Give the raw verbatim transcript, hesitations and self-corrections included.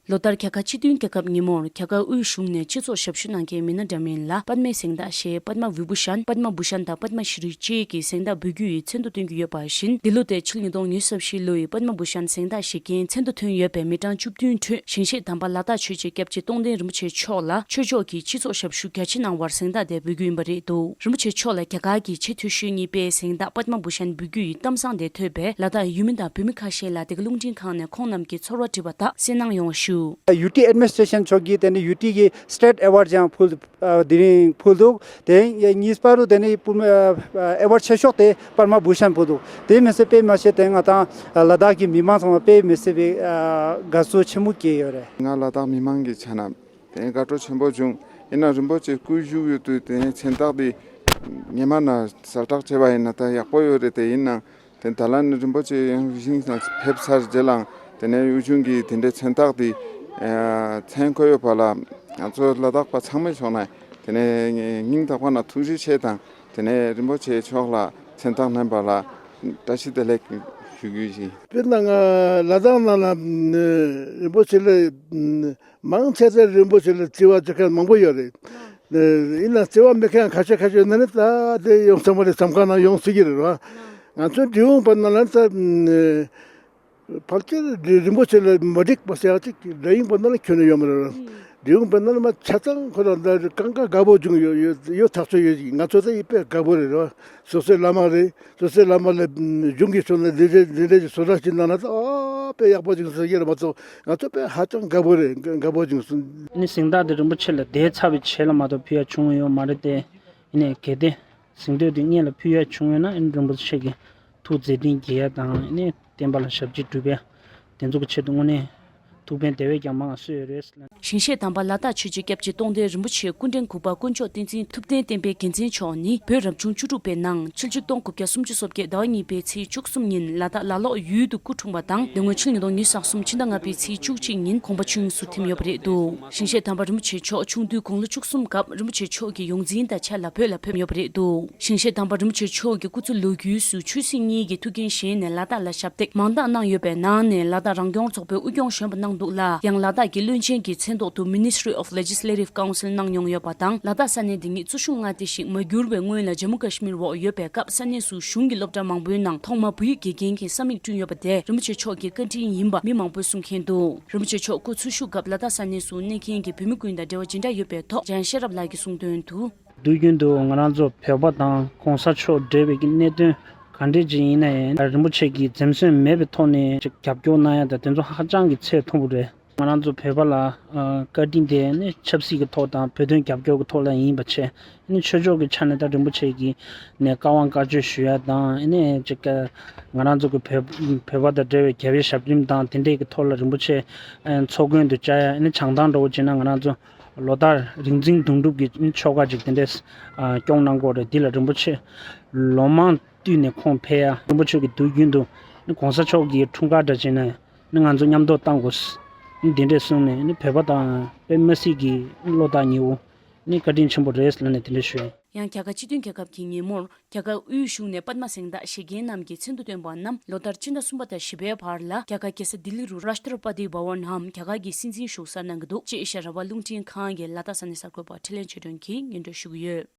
ལོ་ལྟར་རྒྱ་གར་སྤྱི་མཐུན་རྒྱལ་ཁབ་ཉིན་མོར་རྒྱ་གར་དབུས་གཞུང་ནས་སྤྱི་ཚོགས་ཞབས་ཞུ་གནང་མཁན་མི་སྣ་འདྲ་མིན་ལ་པདྨའི་གཟེངས་རྟགས་ཞེས་པདྨ་བི་བྷུ་ཤན། པདྨ་བྷུ་ཤན་དང་པདྨ་ཤྲི་བཅས་ཀྱི་གཟེངས་རྟགས་འབུལ་རྒྱུ་ཡི་མཚན་ཐོ་སྟོན་གྱི་ཡོད་པ་བཞིན། འདི་ལོ་སྟེ་ཕྱི་ལོ་ཉིས་སྟོང་ཉི་ཤུ་རྩ་བཞི་ལོའི་པདྨ་བྷུ་ཤན་གཟེངས་རྟགས་བཞེས་མཁན་མཚན་ཐོ་ཐོན་ཡོད་པའི་མི་གྲངས་བཅུ་བདུན་ཁྲོད་ཞིང་གཤེགས་དམ་པ་ལ་དྭགས་ཆོས་རྗེ་སྐྱབས་རྗེ་རྟོགས་ལྡན་རིན་པོ་ཆེ་མཆོག་ལ་ཆོས་ཕྱོགས་ཀྱི་སྤྱི་ཚོགས་ཞབས་ཞུ་རྒྱ་ཆེ་གནང་བར་གཟེངས་རྟགས་དེ་འབུལ་རྒྱུ་ཡིན་པ་རེད་འདུག་རིན་པོ་ཆེ་མཆོག་ལ་རྒྱ་གར་གྱི་ཆེས་མཐོ་ཤོས་གཉིས་པའི་གཟེངས་རྟགས་པདྨ་བྷུ་ཤན་འབུལ་རྒྱུ་ཡི་གཏམ་བཟང་དེ་ཐོས་པས་ལ་དྭགས་ཡུལ་མི་དང་བོད་མི་ཁ་ཤས་ལ་དེ་ག་རླུང་འཕྲིན་ཁང་ནས་ཁོང་རྣམས་ཀྱི་ཚོར་བ་དྲིས་པ་དག་གསན་གནང་ཡོང་བ་ཞུ། ཡུ་ཊི་ཨེཌ་མི་ནི་སི་ཊྲེ་ཤན་ཕྱོགས་ཀྱིས་དེ་ནི་ཡུ་ཊི་གི་སི་ཊེཊ་ཨེ་ཝཱཌ་ཀྱང་ཕུལ། ཨ་དེ་རིང་ཕུལ་འདུག་དེ་གཉིས་པ་རུ་དེ་ནི་པུ་མ་ཨ་ཨེ་ཝཱཌ་ཆེ་ཤོས་དེ་པདྨ་བྷུ་ཤན་ཕུལ་འདུག་དེ་མི་སྲིད་པའི་མ་ཤེས་དེ་ང་དང་ལ་དྭགས་ཀྱི་མི་མང་ཚང་མ་དཔེ་མི་སྲིད་པའི་ཨ་དགའ་བསུ་ཆེན་མོ་སྐྱེས་ཡོད་རེད། ང་ལ་དྭགས་མི་མང་གི་ཆ་ནས་དེ་དགའ་སྤྲོ་ཆེན་པོ་བྱུང་། ཡིན་ན་རིན་པོ་ཆེ་སྐུ་བཞུགས་ཡོད་དུས་དེ་མཚན་རྟགས་དེ་ཉི་མ་ན་གསལ་བསྒྲགས་བྱས་པ་ཡིན་ན་ད་ཡག་པོ་ཡོད་རེད། དེ་ཡིན་ན། དེ་ད་ལན་རིན་པོ་ཆེ་ཡང་ཞིང་ཕེབས་ཚར་རྗེས་ལའང་དེ་ནས་དབུས་གཞུང་གིས་དེ་འདྲའི་མཚན་རྟགས་དེ་ཨ་མཚན་བཀོད་ཡོད་པ་ལ་ང་ཚོ་ལ་དྭགས་པ་ཚང་མའི་ཕྱོགས་ནས་དེ་ནས་སྙིང་ཐག་པ་ནས་ཐུགས་རྗེ་ཆེ་དང་། དེ་ནས་རིན་པོ་ཆེ་མཆོག་ལ་མཚན་རྟགས་གནང་བ་ལ་བཀྲ་ཤིས་བདེ་ལེགས་ཞུ་རྒྱུ་ཡིན། དཔེར་ན་ང་ལ་དྭགས་ནང་ལ་རིན་པོ་ཆེ་ལ་མང་ཆེ་ཚད་རིན་པོ་ཆེ་ལ་བརྩི་བ་བྱེད་མཁན་མང་པོ་ཡོད་རེད། ཡིན་ན་བརྩི་བ་མེད་མཁན་ཁ་ཤས་ཁ་ཤས་ནི་ད་དེ་ཡོང་ས་མ་རེད་བསམ་མཁན་ན་ཡོང་སྲིད་ཀྱི་རེད་བ། ང་ཚོའི་འབྲི་གུང་བར་ན་ལ་ད་ཕལ་ཆེར་རིན་པོ་ཆེ་ལ་མ་འགྲིག་པ་ཟེར་ཡག་ཅིག་འབྲི་གུང་བར་ན་ལ་ཁྱོན་ནས་ཡོད་མ་རེད་བ། འབྲི་གུང་བར་ན་ལ་མ་ཆ་ཚང་ཁོ་རང་ད་གང་ག་དགའ་པོ་བྱུང་ཡོད་ཡོད་ཡོད་ཐག་ཆོད་ཡོད་ཅིག་ང་ཚོ་ད་ཡིད་དཔེ་དགའ་པོ་རེད་བ། སོ་སོའི་བླ་མ་རེད། སོ་སོའི་བླ་མ་ལ་གཞུང་གི་ཕྱོགས་ནས་འདི་འདྲའི་འདི་འདྲའི་བཟོ་གྲྭ་ཞིག་གནང་ན་ད་ཨ་དཔེ་ཡག་པོ་ཅིག་བཟོ་གི་རེད་མ་གཏོགས་ང་ཚོ་དཔེ་ཧ་ཅང་དགའ་པོ་རེད། དགའ་པོ་ཅིག་གསུངས། ནི་གཟེངས་རྟགས་དེ་རིན་པོ་ཆེ་ལ་བསྡད་ཚར་བའི་རྗེས་ལ་མ་གཏོགས་ཕུལ་ཡ་བྱུང་ཡོད་མ་རེད་དེ། ཡིན་ནའི་གལ་ཏེ་གཟེངས་བསྟོད་དེ་སྔོན་ལ་ཕུལ་ཡ་བྱུང་ཡོད་ན་ཨ་ནི་རིན་པོ་ཆེ་གི་ཐུགས་མཛད་འཕྲིན་རྒྱས་ཡ་དང་ཨ་ནི་བསྟན་པ་ལ་ཞབས་ཕྱི་སྒྲུབ་ཡ་དེ་ཚོ་གི་ཆེད་དུ་དངོས་གནས་ཐུགས་ཕན་དེ་བས་ཀྱང་མང་བ་གསོས་ཡོད་རེད། ཞིང་གཤེགས་དམ་པ་ལ་དྭགས་ཆོས་རྗེ་སྐྱབས་རྗེ་རྟོགས་ལྡན་རིན་པོ་ཆེ་སྐུ་ཕྲེང་དགུ་པ་དཀོན་མཆོག་བསྟན་འཛིན་ཐུབ་བསྟན་བསྟན་པའི་རྒྱལ་མཚན་མཆོག་ནི་བོད་རབ་བྱུང་བཅུ་དྲུག་པའི་ནང་ཕྱི་ལོ་ཆིག་སྟོང་དགུ་བརྒྱ་སུམ་ཅུ་སོ་བརྒྱད་ཟླ་བ་གཉིས་པའི་ཚེས་བཅུ་གསུམ་ཉིན་ལ་དྭགས་ལ་ལོག་ཡུལ་དུ་སྐུ་འཁྲུངས་པ་དང་དེ་སྔོན་ཕྱི་ལོ་ཉིས་སྟོང་ཉི་ཤུ་རྩ་གསུམ་ཕྱི་ཟླ་ལྔ་པའི་ཚེས་བཅུ་གཅིག་ཉིན་དགོངས་པ་ཆོས་དབྱིངས་སུ་ཐིམ་ཡོད་པ་རེད་འདུག་ཞིང་གཤེགས་དམ་པ་རིན་པོ་ཆེ་མཆོག་ཆུང་དུས་དགུང་ལོ་བཅུ་གསུམ་སྐབས་རིན་པོ་ཆེ་མཆོག་གི་ཡོངས་འཛིན་དང་ཆ་ལ་བོད་ལ་ཕེབས་ཡོད་པ་རེད་འདུག་ཞིང་གཤེགས་དམ་པ་རིན་པོ་ཆེ་མཆོག་གི་སྐུ་ཚེ་ལོ་རྒྱུས་སུ་ཆོས་སྲིད་གཉིས་ཀྱི་ཐུགས་འགན་བཞེས་ནས་ལ་དྭགས་ལ་ཞབས་སྟེགས་མང་དག་གནང་ཡོད་པའི་ནང་ནས་ལ་དྭགས་རང་སྐྱོང་ཚོགས་པའི་དབུས་སྐྱོང་གཞོན་པ་གནང་འདུག་ལ། ཡང་ལ་དྭགས་ཀྱི་བློན་ཆེན་གྱི་མཚན་ཐོག་ཏུ་Ministry of Legislative Council གནང་མྱོང་ཡོད་པ་དང་། ལ་དྭགས་ས་གནས་འདི་ཉིད་གཙོ་ཤུགས་མངའ་སྡེ་ཞིག་མ་གྱུར་བའི་སྔོན་ལ་ཇམ་མུ་ཀ་ཤི་མིར་འོག་ཡོད་པའི་སྐབས་ས་གནས་སུ་གཞུང་གི་སློབ་གྲྭ་མང་པོའི་ནང་ཐོག་མར་བོད་ཡིག་དགེ་རྒན་གྱི་ས་མིག་བསྐྲུན་ཡོད་པ་དེ་རིན་པོ་ཆེ་མཆོག་གི་བཀའ་དྲིན་ཡིན་པ་མི་མང་པོས་གསུང་མཁན་འདུག་རིན་པོ་ཆེ་མཆོག་སྐུ་འཚོ་བཞུགས་སྐབས་ལ་དྭགས་ས་གནས་སུ་གནས་མཁན་གྱི་བོད་མི་ཀུན་དང་འབྲེལ་བ་ཇི་འདྲ་ཡོད་པའི་ཐོག་འཇམ་དབྱངས་ཤེས་རབ་ལགས་ཀྱིས་གསུངས་དོན་དུ། དུས་རྒྱུན་དུ་ང་རང་ཚོ་བོད་པ་དང་གོང་ས་མཆོག་འབྲེལ་བའི་གནད་དོན་ག་འདྲས་ཅིག་ཡིན་ན་ཡང་རིན་པོ་ཆེ་གིས་འཛེམ་ཟོན་མེད་པའི་ཐོག་ནས་ཅིག་རྒྱབ་སྐྱོར་གནང་ཡ་དང་དེ་ཚོ་ཧ་ཅང་གི་ཚད་མཐོ་པོ་རེད། ང་རང་ཚོ་བོད་པ་ལ་ཨ་བཀའ་དྲིན་དེ་ནི་ཆབ་སྲིད་ཀྱི་ཐོག་དང་བོད་དོན་རྒྱབ་སྐྱོར་གྱི་ཐོག་ལ་ཡིན་པ་བྱས། ཨ་ནི་ཆོས་ཕྱོགས་ཀྱི་ཆ་ནས་ད་རིན་པོ་ཆེ་གིས་ནས་བཀའ་དབང་བཀའ་ཆོས་ཞུ་ཡ་དང་ཨ་ནི་ཅིག་ང་རང་ཚོ་གི་བོད་བོད་པ་དང་འབྲེལ་བའི་རྒྱལ་བའི་ཞབས་རིམ་དང་དེ་འདྲས་ཀྱི་ཐོག་ལ་རིན་པོ་ཆེ་ཚོགས་མགོན་དུ་བཅར་ཡ། ཨ་ནི་བྱང་ཐང་འགྲོ་བ་བྱས་ན་ང་རང་ཚོ་ལོ་ལྟར་རིག་འཛིན་དུང་སྒྲུབ་ཀྱི་ཆོ་ག་ཅིག་དེ་འདྲས་སྐྱོང་གནང་གི་ཡོད་རེད། འདི་ལ་རིན་པོ་ཆེ་ལོ་མང་བསྟུད་ནས་ཁོང་ཕེབས་ཡ། རིན་པོ་ཆེ་གིས་དུས་རྒྱུན་དུ་ཨ་ནི་གོང་ས་མཆོག་གི་འཁྲུངས་སྐར་འདྲ་བྱས་ན་ནི་ང་ཚོ་མཉམ་དུ་བཏང་དགོས། འདི་འདྲས་གསུངས་ནས་ནི་བོད་པ་དང་དཔེ་མི་སྲིད་ཀྱི་བློ་ཐག་ཉེ་བོ་ནི་བཀའ་དྲིན་ཆེན་པོ་རེད་ལབ་ནས་དེ་འདྲས་ཞུ། ཡང་རྒྱ་གར་སྤྱི་མཐུན་རྒྱལ་ཁབ་ཀྱི་ཉིན་མོར་རྒྱ་གར་དབུས་གཞུང་ནས་པདྨ་གཟེངས་རྟགས་བཞེས་མཁན་རྣམས་ཀྱི་མཚན་ཐོ་བཏོན་པ་རྣམས་ལོ་ལྟར་ཕྱི་ཟླ་གསུམ་པ་དང་བཞི་པའི་བར་ལ་རྒྱ་གར་རྒྱལ་ས་ལྡི་ལི་རུ་Rashtrapati Bhavan འམ་རྒྱ་གར་གྱི་སྲིད་འཛིན་བཞུགས་སར་གནང་གི་འདུག་ཅེས་ཨེ་ཤ་ཡ་རང་དབང་རླུང་འཕྲིན་ཁང་གི་ལ་དྭགས་ས་གནས་གསར་འགོད་པ་འཕྲིན་ལས་ཆོས་སྒྲོན་གྱིས་སྙན་སྒྲོན་ཞུ་གི་ཡོད།